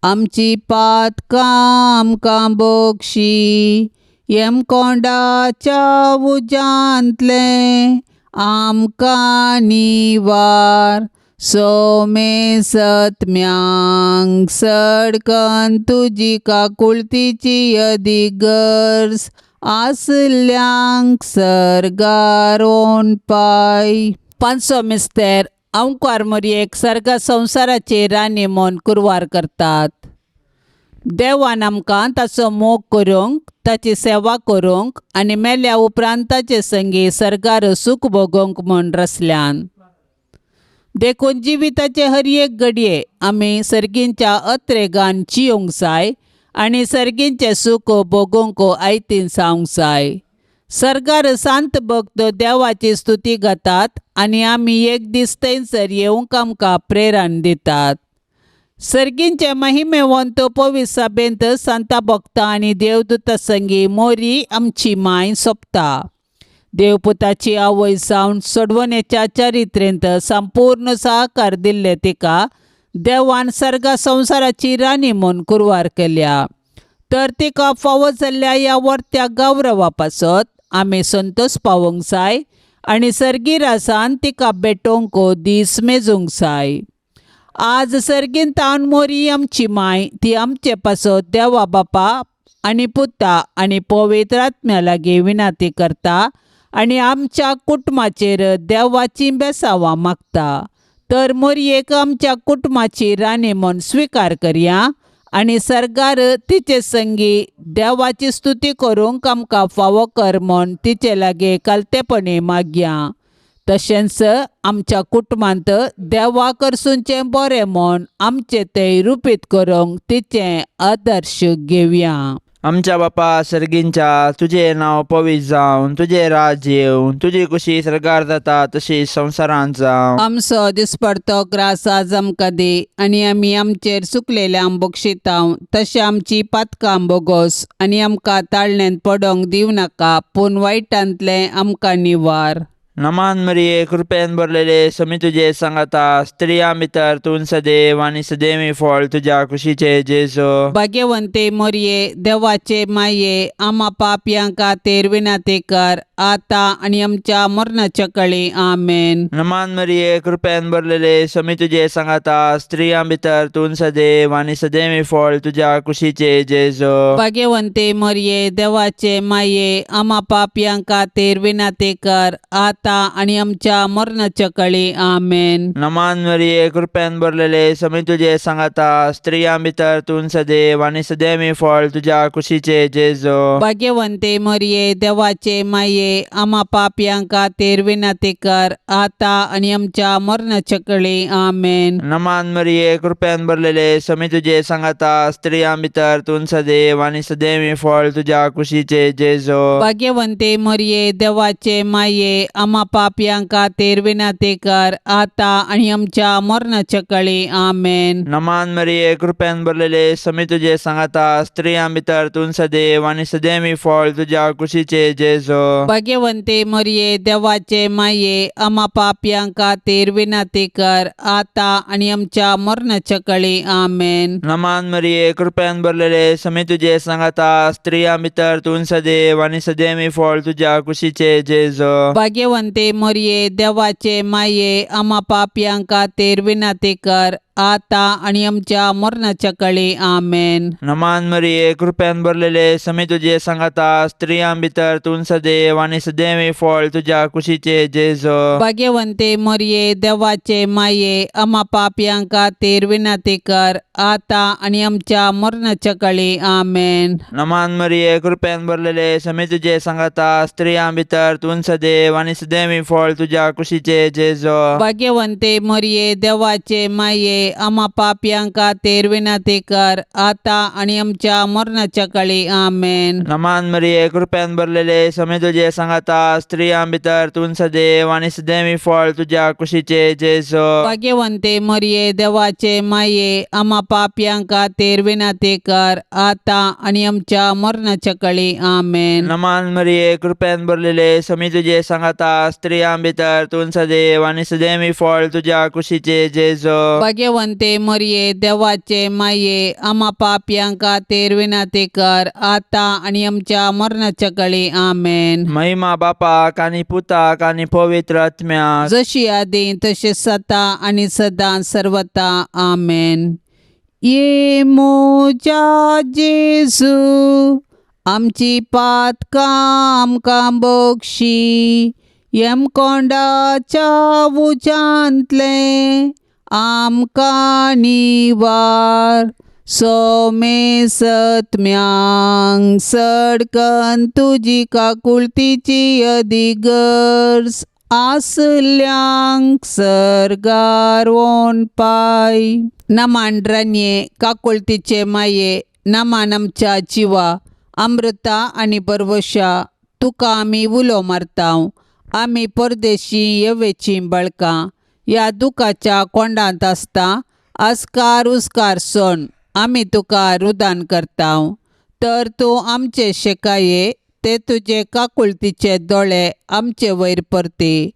आमची पातकां आमकां बोगशी यमकोंडाच्या उज्यांतलें आमकां निवार सोमे सत्म्यांक सडकन तुजी काकुळतीची अदीक गरज आसल्यांक सर्गार पाय. पांचसो मिस्तेर अंकार मोरयेक सर्ग संवसाराची राणी म्हूण कुरवार करतात. देवान आमकां ताचो मोग करूंक, ताची सेवा करूंक आनी मेल्या उपरांत ताचे संगी सर्गार सूख भोगोवंक म्हूण रचल्यान. देखून जिविताचे हर एक घडये आमी सर्गींच्या अत्रेगान जियोंक जाय आनी सर्गींचें सूख भोगोवंक आयतीन जावंक जाय. सर्गार सांत भक्त देवाची स्तुती गातात आनी आमी एक दीस थंयसर येवंक आमकां प्रेरण दितात. सर्गींचे महिमेवंत पवित्र सभेंत सांता भक्ता आनी देवदूता संगी मोरी आमची माय सोंपता. देवपुताची आवय जावन सोडवणेच्या चरित्रेंत संपूर्ण सहकार दिल्ले तिका देवान सर्गा संवसाराची राणी म्हूण कुरवार केल्या. तर तिका फावो जाल्ल्या ह्या वर्त्या गौरवा पासत आमी संतोश पावोवंक जाय आनी सर्गी रासान तिका भेटोवंक दीस मेजूंक जाय. आज सर्गीन तावन मोरी आमची माय ती आमचे पासत देवा बापा आनी पुता आनी पवित्र आत्म्या लागीं विनंती करता आनी आमच्या कुटुंबाचेर देवाचीं बेसावां मागता. तर मोरयेक आमच्या कुटुंबाची राणी म्हूण स्विकार करया आनी सर्गार तिचे संगी देवाची स्तुती करूंक आमकां फावो कर म्हूण तिचे लागीं कालतेपणी मागया. तशेंच आमच्या कुटुंबांत देवा करसूनचें बरें म्हूण आमचें तें रुपीत करूंक तिचें आदर्श घेवया. आमच्या बापा सर्गींच्या, तुजें नांव पवित्र जावन, तुजें राज येवन, तुजी कुशी सर्गार जाता तशी संवसारांत जावं. आमचो दिसपडतो ग्रास आज आमकां दी आनी आमी आमचेर चुकलेल्यांक बक्षितांव तशें आमची पातकां बोगोस आनी आमकां ताळण्यांत पडोंक दिवं नाका पूण वायटांतलें आमकां निवार. नमान मरिये, कृपेन भरलेले, समी तुजे सांगाता, स्त्रियां भितर तूं सदैव आनी सदैवी फळ तुज्या कुशीचे जेजू. भाग्यवंते मोरये, देवाचे माये, आमा पापयां खातीर विनंती कर आतां आनी आमच्या मरणाच्या कळी. आमेन. नमान मरिये, कृपेन भरलेले, समी तुजे सांगाता, स्त्रियां भितर तूं सदैव आनी सदैवी फळ तुज्या कुशीचे जेजू. भाग्यवंते मोरये, देवाचे माये, आमा पापयां खातीर विनंती कर आतां आनी आमच्या मरणाच्या कळी. आमेन. नमान मरिये, कृपेन भरलेले, समी तुजे सांगाता, स्त्रियां भितर तूं सदैव आनी सदैवी फळ तुज्या कुशीचे जेजू. भाग्यवंते मोरये, देवाचे माये, आमा पापयां खातीर विनंती कर आतां आनी आमच्या मरणाच्या कळी. आमेन. नमान मरिये, कृपेन भरलेले, समी तुजे सांगाता, स्त्रियां भितर तूं सदैव आनी सदैवी फळ तुज्या कुशीचे जेजू. भाग्यवंते मोरये, देवाचे माये, आमा पापयां खातीर विनंती कर आतां आनी आमच्या मरणाच्या कळी. आमेन. नमान मरिये, कृपेन भरलेले, समी तुजे सांगाता, स्त्रियां भितर तूं सदैव आनी सदैवी फळ तुज्या कुशीचे जेजू. भाग्यवंते मोरये, देवाचे माये, आमा पापयां खातीर विनंती कर आतां आनी आमच्या मरणाच्या कळी. आमेन. नमान मरिये, कृपेन भरलेले, समी तुजे सांगाता, स्त्रियां भितर तूं सदैव आनी सदैवी फळ तुज्या कुशीचे जेजू. भाग्यवंते मोरये, देवाचे माये, आमा पापयां खातीर विनंती कर आतां आनी आमच्या मरणाच्या कळी. आमेन. नमान मरिये, कृपेन भरलेले, समी तुजे सांगाता, स्त्रियां भितर तूं सदैव आनी सदैवी फळ तुज्या कुशीचे जेजू. भाग्यवंते मोरये, देवाचे माये, आमा पापयां खातीर विनंती कर आतां आनी आमच्या मरणाच्या कळी. आमेन. नमान मरिये, कृपेन भरलेले, समी तुजे सांगाता, स्त्रियां भितर तूं सदैव आनी सदैवी फळ तुज्या कुशीचे जेजू. भाग्यवंते मोरये, देवाचे माये, आमा पापयां खातीर विनंती कर आतां आनी आमच्या मरणाच्या कळी. आमेन. नमान मरिये, कृपेन भरलेले, समी तुजे सांगाता, स्त्रियां भितर तूं सदैव आनी सदैवी फळ तुज्या कुशीचे जेजू. भाग्यवंते मोरये, देवाचे माये, आमा पापयां खातीर विनंती कर आतां आनी आमच्या मरणाच्या कळी. आमेन. नमान मरिये, कृपेन भरलेले, समी तुजे सांगाता, स्त्रियां भितर तूं सदैव आनी सदैवी फळ तुज्या कुशीचे जेजू. भाग्यवंते भाग्यवंते मरये देवाचे माये आमा पापयां खातीर विनंती कर आतां आनी आमच्या मरणाच्या कळी. आमेन. महिमा बापाक आनी पुताक आनी पवित्र आत्म्याक. जशी आदी तशी सता आनी सदां सर्वता. आमेन. ये मोजा जेजू आमची पातकां आमकां बक्षी यमकोंडाच्या उज्यांतलें आमकां निवार सोमेसत्म्यांक सडकन तुजी काकुळतीची अदी गरज आसल्यांक सर्गार वोन पाय. नमान रानये काकुळतीचे माये नमान आमच्या जिवा अमृता आनी बरवशा तुका आमी उलो मारता. आमी परदेशी येवेचीं बळकां ह्या दुखाच्या कोंडांत आसता आस्कार उस्कार सोण आमी तुका रुदान करता. तर तूं आमचे शेकाये ते तुजे काकुळतीचे दोळे आमचे वयर परती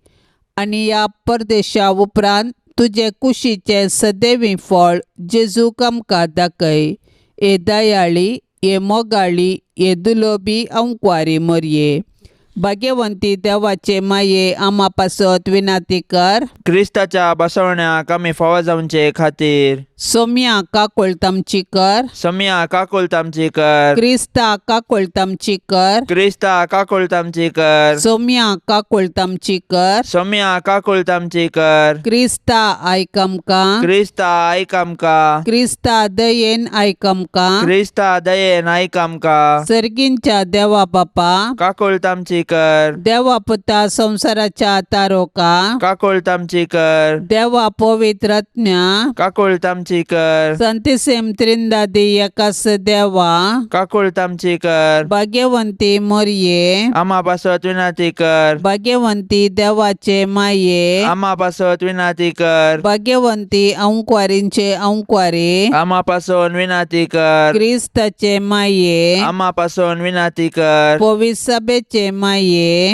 आनी ह्या परदेशा उपरांत तुजे कुशीचें सदैवी फळ जेजूक आमकां दाखय. हे दयाळी हे मोगाळी हे दुलोबी अंकवारी मोरये भाग्यवंती देवाचे माये आमा पासत विनंती कर. क्रिस्ताच्या बसवण्याक आमी फावो जावचे खातीर. सोम्या काकुळट आमची कर. सोम्या काकुळट आमची कर. क्रिस्ता काकुळट आमची कर. क्रिस्ता काकुळट आमची कर. सोम्या काकुळट आमची कर. सोम्या काकुळट आमची कर. क्रिस्ता आयक आमकां. क्रिस्ता आयक आमकां. क्रिस्ता दयेन आयक आमकां. क्रिस्ता दयेन आयक आमकां. सर्गींच्या देवा बापा काकुळट आमची कर. देवा पुता संवसाराच्या तारोका काकुळट आमची कर. देवा पवित्र आत्म्या काकुळट आमची कर. संतिसेम त्रिंदादी एकास देवा काकुळट आमची कर. भाग्यवंती मोरये आमा पासत विनंती कर. भाग्यवंती देवाचे माये आमा पासत विनंती कर. भाग्यवंती अंकवारींचे अंकवारी आमा पासून विनंती कर. क्रिस्ताचे माये आमा पासून विनंती कर. पवित्र सभेचे माये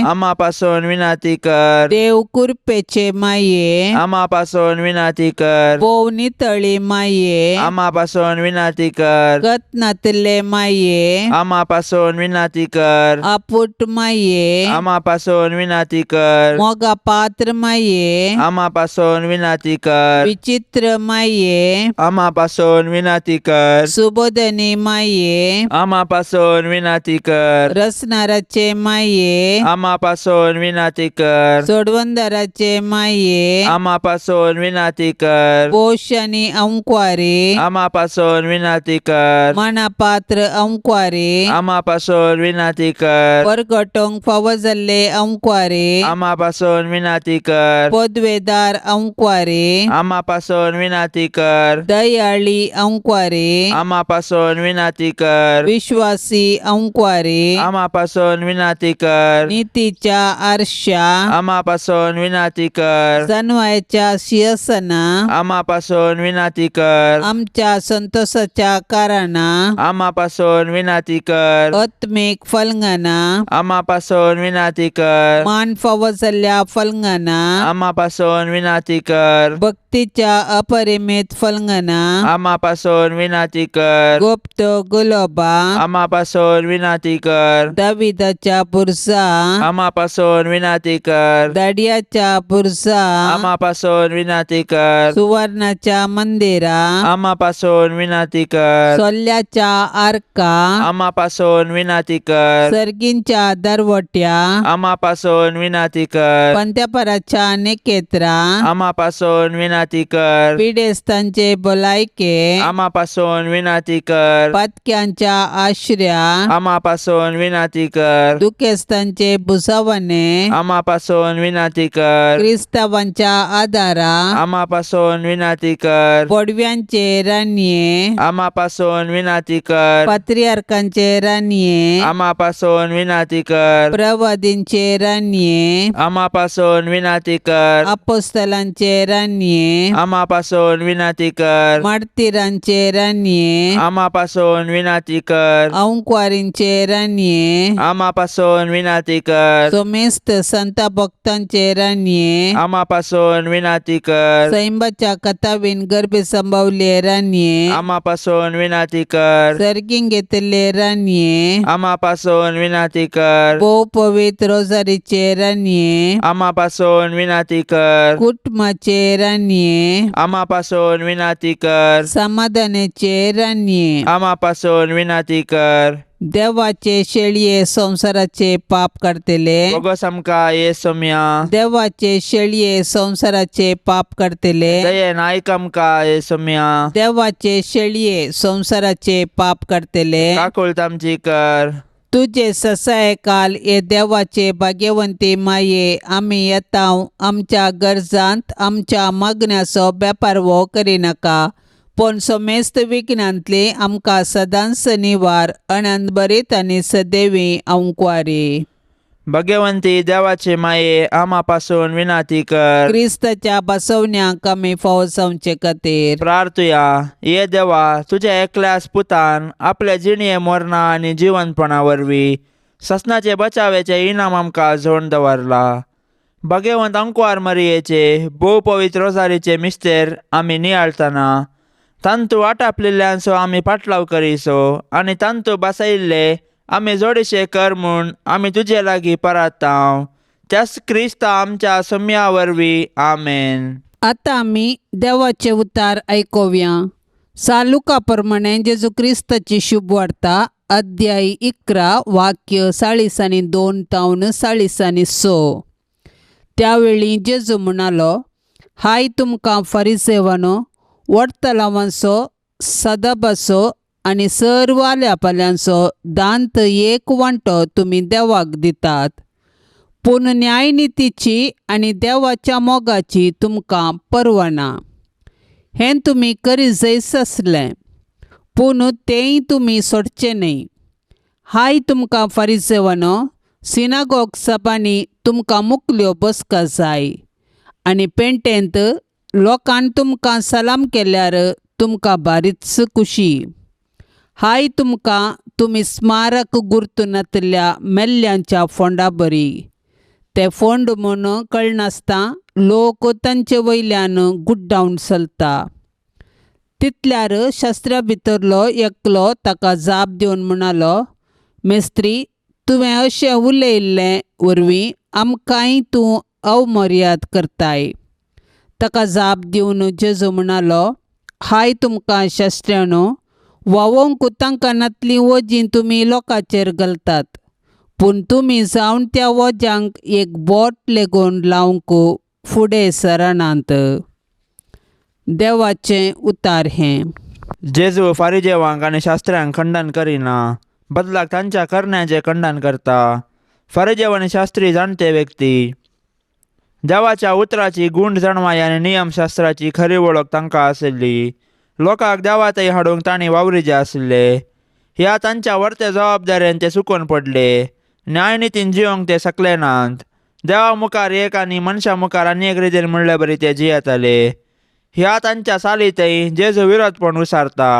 आमा पासून विनंती कर. देव कृपेचे माये आमा पासून विनंती कर. भोव नितळी माये आमा पासून विनंती कर. गत नातिल्ले माये आमा पासून विनंती कर. आपुट माये आमा पासून विनंती कर. मोगा पात्र माये आमा पासून विनंती कर. विचित्र माये आमा पासून विनंती कर. सुबोधनी माये आमा पासून विनंती कर. रसनाराचे माये आमा पासून विनंती कर. सोडवंदराचे माये आमा पासून विनंती कर. पोश आनी अंकवारी आमा पासून विनंती कर. मनापात्र अंकवारी आमा पासून विनंती कर. परगटोंक फावो जाल्ले अंकवारी आमा पासून विनंती कर. पदवेदार अंकवारी आमा पासून विनंती कर. दयाळी अंकवारी आमा पासून विनंती कर. विश्वासी अंकवारी आमा पासून विनंती कर. नितीच्या आरशा आमा पासून विनंती कर. जनवायच्या शियसना आमा पासून विनंती कर. आमच्या संतोषाच्या कारणा आमा पासून विनंती कर. आत्मीक फलंगना आमा पासून विनंती कर. मान फावो जाल्ल्या फलंगना आमा पासून विनंती कर. भक्तीच्या अपरिमित फलंगना आमा पासून विनंती कर. गुप्त गुलोबा आमा पासून विनंती कर. दाविदाच्या बुरसा आमा पासून विनंती कर. दाडियाच्या बुरसा आमा पासून विनंती कर. सुवर्णाच्या मंदिरा आमा पासून विनंती कर. सोल्ल्याच्या आर्का आमा पासून विनंती कर. सर्गींच्या दरवट्या आमा पासून विनंती कर. पंत्यापराच्या निकेत्रा आमा पासून विनंती कर. पिडेस्तांचे भलायके आमा पासून विनंती कर. पातक्यांच्या आश्र्या आमा पासून विनंती कर. दुखेस्तांचे भुसावणे आमा पासून विनंती कर. क्रिस्तावांच्या आदारा आमा पासून विनंती कर. बोडव्यांचे रानये आमा पासून विनंती कर. पात्रियार्कांचे रानये आमा पासून विनंती कर. प्रवादींचे रानये आमा पासून विनंती कर. अपोस्तलांचे रानये आमा पासून विनंती कर. मार्तीरांचे रानये आमा पासून विनंती कर. अंकवारींचे रानये आमा पासून विनंती कर. सोमेस्त संत भक्तांचे रानये आमा पासून विनंती कर. सैंबाच्या कथावीन गर्भे संभवले रानये, आमा पासून विनाती कर. सर्गीं घेतिल्ले रानये, आमा पासून विनाती कर. भोव पवित्र रोजारीचे रानये, आमा पासून विनाती कर. कुटुंबाचे रानये, आमा पासून विनाती कर. समाधानाचे रानये, आमा पासून विनाती कर. देवाचे शेळये संवसाराचे पाप काडटले, बोगस आमकां ये सोम्या. देवाचे शेळये संवसाराचे पाप काडटले, दयेन आयक आमकां ये सोम्या. देवाचे शेळये संवसाराचे पाप काडटले, काकुळट आमची कर. तुजे ससाय काल हे देवाचे भाग्यवंती माये आमी येता आमच्या गरजांत आमच्या मागण्याचो बेपारवो करिनाका, पूण समेस्त विघ्नांतली आमकां सदांच निवार अनंतभरीत आनी सदैवी अंकवारी. भगवंती देवाचे माये आमा पासून विनाती कर. क्रिस्ताच्या बसवण्याक आमी फावो जावचे खातीर प्रार्थुया. ये देवा, तुझ्या एकल्याच पुतान आपल्या जिणये मरणा आनी जिवनपणा वरवीं ससनाचे बचावेचे इनाम आमकां जोड दवरला. भगवंत अंकवार मरियेचे भोव पवित्र रोजारीचे मिस्तेर आमी नियाळतना तांतू आटापलेल्यांचो आमी पाटलाव करीसो आनी तांतू बसयल्ले आमी जोडीशे कर म्हूण आमी तुजे लागीं परातांव, त्याच क्रिस्ता आमच्या सम्या वरवीं. आमेन. आतां आमी देवाचे उतार आयकोवया. सालुका प्रमाणे जेजू क्रिस्ताची शुभ वार्ता, अध्याय 11, वाक्य 42 तावन 46. त्यावेळी जेजू म्हणालो, हाय तुमकां फारिसेवानो, वडतलावांचो सदाबाचो आनी सर्व आल्यापाल्यांचो दांत एक वांटो तुमी देवाक दितात, पूण न्यायनितीची आनी देवाच्या मोगाची तुमकां परवाना. हें तुमी करी जैस आसलें, पूण तेंय तुमी सोडचें न्हय. हाय तुमकां फारिसेवानो, सिनागोग सभांनी तुमकां मुकल्यो बसका जाय आनी पेंटेंत लोकान तुमकां सलाम केल्यार तुमकां बारीच खुशी. हाय तुमकां, तुमी स्मारक गुर्तू नातिल्ल्या मेल्ल्यांच्या फोंडा बरी. ते फोंड म्हूण कळनासतना लोक तांचे वयल्यान गुड्डावन चलता. तितल्यार शास्त्रा भितरलो एकलो ताका जाप दिवन म्हणालो, मेस्त्री, तुवें अशें उलयिल्लें वरवीं आमकांय तूं अवमर्याद करताय. ताका जाप दिवन जेजू म्हणालो, हाय तुमकां शास्त्र्यानो, व्हांवोंक तांकां नातलीं वजीं तुमी लोकांचेर घालतात, पूण तुमी जावन त्या वज्यांक एक बोट लेगून लावंक फुडें सरनात. देवाचें उतार हें. जेजू फारिजेवांक आनी शास्त्र्यांक खंडन करिना, बदलाक तांच्या करण्याचें खंडन करता. फारिजेव आनी शास्त्री जाणते व्यक्ती, देवाच्या उतराची गूण जाणवाय आनी नियमशास्त्राची खरी वळख तांकां आशिल्ली. लोकांक देवातय हाडूंक तांणी वावरिजे आशिल्ले. ह्या तांच्या वर्ते जबाबदारेन ते सुकून पडले. न्यायनितीन जिवंक ते शकले नात. देवा मुखार एक आनी मनशां मुखार आनी एक रितीन म्हणले बरी ते जियेताले. ह्या तांच्या चालींतय जेजू विरोधपण उसारता.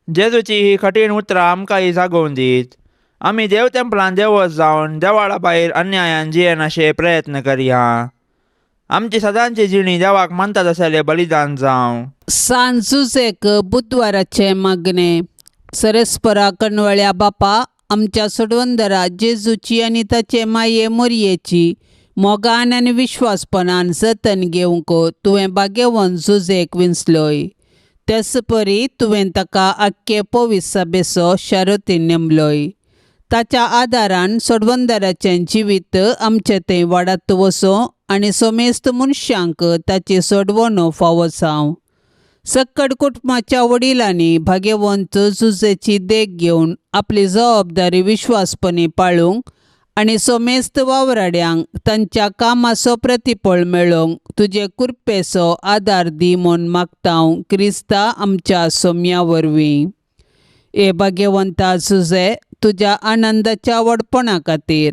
जेजूची ही कठीण उतरां आमकांय जागोवन दीत. आमी देव तेंपलान देवत जावन देवाळा भायर अन्यायान जियेनाशे प्रयत्न करया. आमची सदांची जिणी देवाक मानतात आसलें बलिदान जावं. सांजुजेक बुधवाराचें मागणें. सरेस्परा कणवळ्या बापा, आमच्या सोडवंदरा जेजूची आनी ताचे माये मोरयेची मोगान आनी विश्वासपणान जतन घेवंक तुवें भाग्यवंत जुजेक विंचलोय. तेच परी तुवें ताका आख्खे पवित्र सभेचो शारतीन नेमलोय. ताच्या आदारान सोडवंदराचें जिवीत आमचें थंय वाडत वचूं आनी समेस्त मनशांक ताची सोडवणूक फावो जावं. सक्कड कुटुंबाच्या वडिलांनी भाग्यवंत जुजेची देख घेवन आपली जबाबदारी विश्वासपणी पाळूंक आनी समेस्त वावराड्यांक तांच्या कामाचो प्रतिफळ मेळोवंक तुजे कृपेचो आदार दी म्हूण मागता हांव क्रिस्ता आमच्या सोम्या वरवीं. हे भाग्यवंता जुजे, तुज्या आनंदाच्या व्हडपणा खातीर,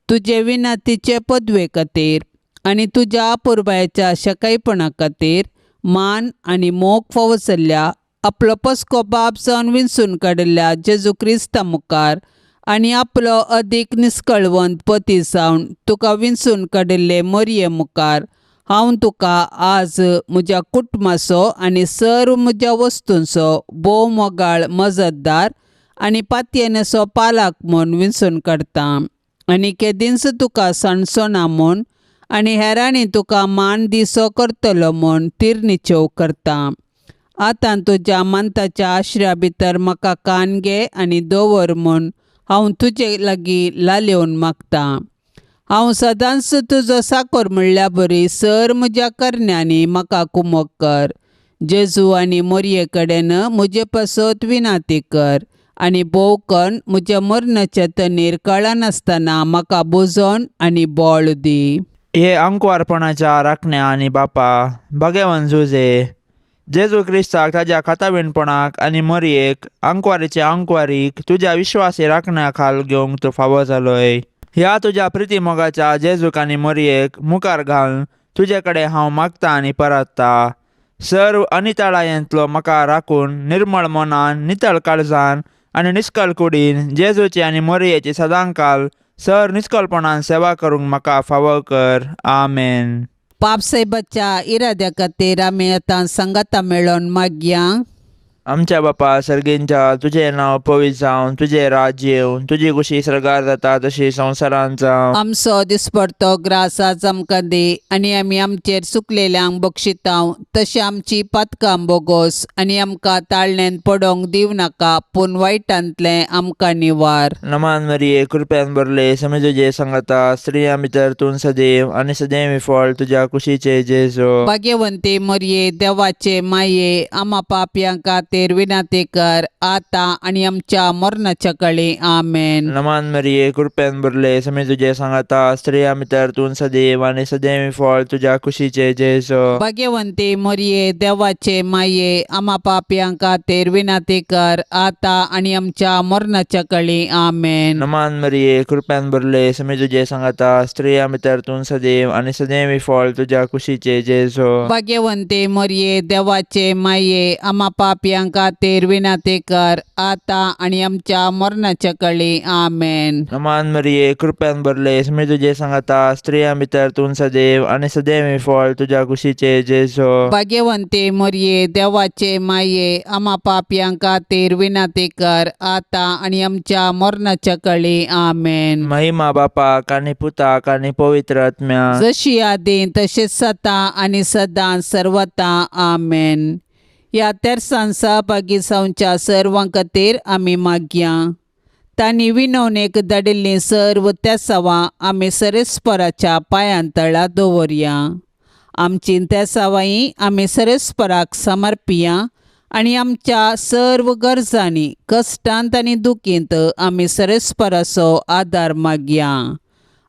तुजे विनंतीचे पदवे खातीर आनी तुज्या अपुरबायेच्या शकायपणा खातीर मान आनी मोग फावो जाल्ल्या आपलो पसको बाप जावन विंचून काडिल्ल्या जेजू क्रिस्ता मुखार आनी आपलो अदीक निस्कळवंत पती जावन तुका विंचून काडिल्ले मोरये मुखार हांव तुका आज म्हज्या कुटुंबाचो आनी सर्व म्हज्या वस्तूंचो भोव मोगाळ मजतदार आनी पातयेनेचो पालक म्हूण विंचून काडटा आनी केदींच तुका सांडचो म्हूण आनी हेरांनी तुका मान दिसो करतलो म्हूण तिरनिचेव करता. आतां तुज्या मानताच्या आश्र्या भितर म्हाका कान घे आनी दवर म्हूण हांव तुजे लागीं लालेवन मागतां. हांव सदांच तुजो साकोर म्हणल्या बरी सर म्हज्या करण्यांनी म्हाका कुमक कर. जेजू आनी मोरये कडेन म्हजे पासत विनाती कर आनी भोव कन्न म्हज्या मरणाच्या तनीर कळनासतना म्हाका बुजोवन आनी बळ दी. हे अंकवारपणाच्या राखण्या आनी बापा भगेवन जुजे जेजू क्रिस्ताक ताज्या खातावीणपणाक आनी मोरयेक अंकवारीचे अंकवारीक तुज्या विश्वासी राखण्या खाल घेवंक तूं फावो जालोय. ह्या तुज्या प्रिती मोगाच्या जेजूक आनी मोरयेक मुखार घालून तुजे कडेन हांव मागता आनी परतता. सर्व अनितळायेंतलो म्हाका राखून निर्मळ मनान नितळ काळजान आनी निस्कल कुडीन जेजूची आनी मोरयेची सदांकाल सर निस्कलपणान सेवा करूंक म्हाका फावो कर. आमेन. पापसाहेबाच्या इराद्या खातीर आमी आतां सांगाता मेळोवन मागया. आमच्या बापा सर्गींच्या तुजें नांव पवित्र जावं, तुजें राज्य येवं, तुजी कुशी सर्गार जाता तशी संवसारांत जावं. आमचो दिसपडतो ग्रास आज आमकां दी आनी आमी आमचेर चुकलेल्यांक बक्षितांव तशें आमची पातकां बोगोस आनी आमकां ताळण्यांत पडोंक दिवं नाका पूण वायटांतलें आमकां निवार. नमान मरिये कृपेन भरले समे तुजे सांगता स्त्रियां भितर तूं सदैव आनी सदैव फळ तुज्या कुशीचे जेजू. भाग्यवंती मरये देवाचे माये आमा पापयां खातीर विनाती कर आतां आनी आमच्या मरणाच्या कळी. आमेन. नमान मरिये कृपेन भरले समे तुजे सांगता स्त्रियां भितर तूं सदैव आनी सदैव फळ तुज्या कुशीचे जेजू. भाग्यवंती मरये देवाचे माये आमा पापयां खातीर विनाती कर आतां आनी आमच्या मरणाच्या कळी. आमेन. नमान मरिये कृपेन भरले समे तुजे सांगता स्त्रियां भितर तूं सदैव आनी सदैव फळ तुज्या कुशीचे जेजू. भाग्यवंती मरये देवाचे माये आमा पापयां खातीर विनाती कर आतां आनी आमच्या मरणाच्या कळी. आमेन. नमान मरिये कृपेन भरले समे तुजे सांगता स्त्रियां भितर तूं सदैव आनी सदैव फळ तुज्या कुशीचे जेजू. भाग्यवंती मरये देवाचे माये आमा पापयां खातीर विनाती कर आतां आनी आमच्या मरणाच्या कळी. आमेन. महिमा बापाक आनी पुताक आनी पवित्र आत्म्याक, जशी आदी तशेंच सता आनी सदां सर्वता. आमेन. ह्या तेरसान सहभागी जावच्या सर्वां खातीर आमी मागया. तांणी विनवणेक धाडिल्लीं सर्व तेसावां आमी सरेस्पराच्या पांयां तळा दवरया. आमची तेसावांय आमी सरेस्पराक समर्पिया आनी आमच्या सर्व गरजांनी कश्टांत आनी दुखींत आमी सरेस्पराचो आदार मागया.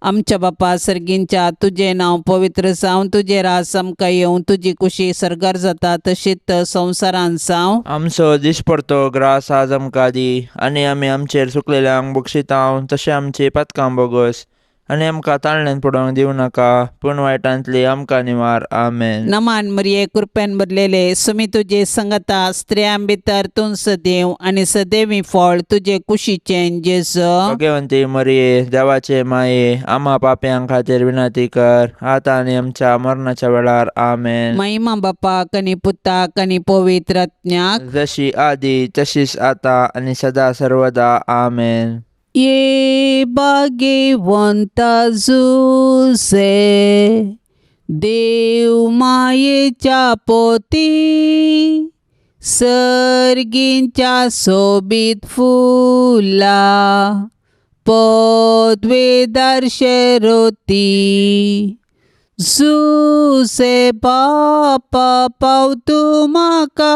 आमच्या बापा सर्गींच्या तुजें नांव पवित्र जावं, तुजें राज आमकां येवं, तुजी कुशी सर्गार जाता तशीच संवसारांत जावं. आमचो दिसपडतो ग्रास आज आमकां दी आनी आमी आमचेर चुकलेल्यांक बक्षितांव तशें आमची पातकां बोगस आनी आमकां ताळण्यान पडोवंक दिवं नाका पूण वायटांतली आमकां निवार. आमेन. नमान मरिये कृपेन भरलेले सुमी तुजे संगता स्त्रियां भितर तूं सदैव आनी सदैवी फळ तुजे कुशीचें जेजू. भगवंती मरिये देवाचे माये आम्हा पापयां खातीर विनंती कर आतां आनी आमच्या मरणाच्या वेळार. आमेन. महिमा बापाक आनी पुताक आनी पवित्र आत्म्याक, जशी आदी तशीच आता आनी सदा सर्वदा. आमेन. ये भाग्यवंता जुसे देव मायेच्या पोती सर्गींच्या सोबीत फुला पदवेदार शेरोती जुसे बापा पावतू म्हाका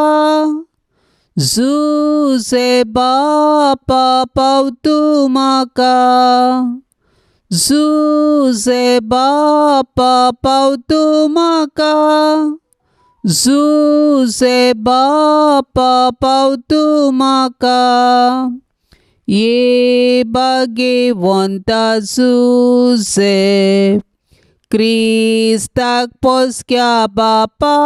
जुसे बापा पावतू म्हाका जुसे बापा पावतू म्हाका जुसे बापा पावतू म्हाका. ये भाग्यवंता जुसे क्रिस्ताक पोसक्या बापा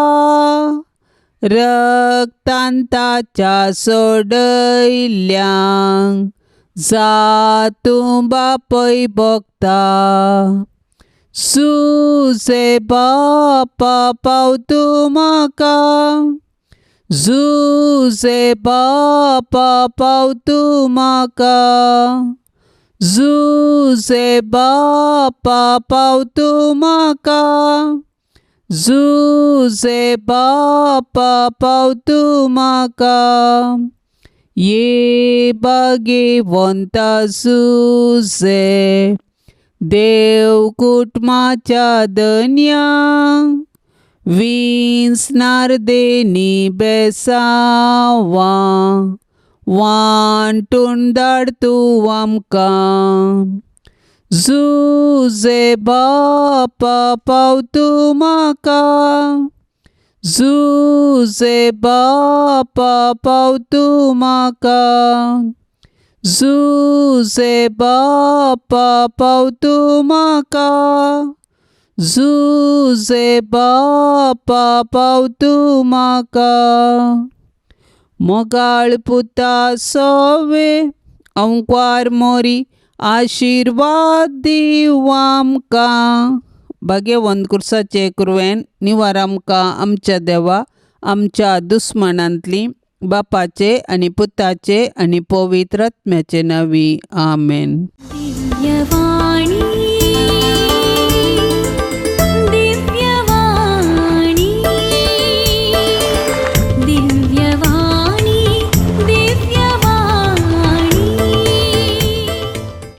रक्तान ताच्या सोडयल्ल्यांक जातूं बापय भोगता. जुजे बापा पाव तूं म्हाका, जुजे बापा पाव तूं म्हाका, जुजे बापा पाव तूं म्हाका, जुजे बापा पाव तूं म्हाका. ये भाग्यवंता जुजे देव कुटुंबाच्या धन्या, विंचणार देनी बेसांवां वांटून धाड तूं आमकां. जुजे बापा पाव तूं म्हाका, जुजे बापा पाव तूं म्हाका, जुजे बापा पाव तूं म्हाका, जुजे बापा पाव तूं म्हाका. मोगाळ पुता सोवे अंकवार मोरी आशिर्वाद दीव आमकां. भाग्यवंत कुर्साचे कुरवेन निवार आमकां आमच्या देवा आमच्या दुस्मानांतली, बापाचे आनी पुताचे आनी पवित्र आत्म्याचे नांवी. आमेन. दिव्यवाणी.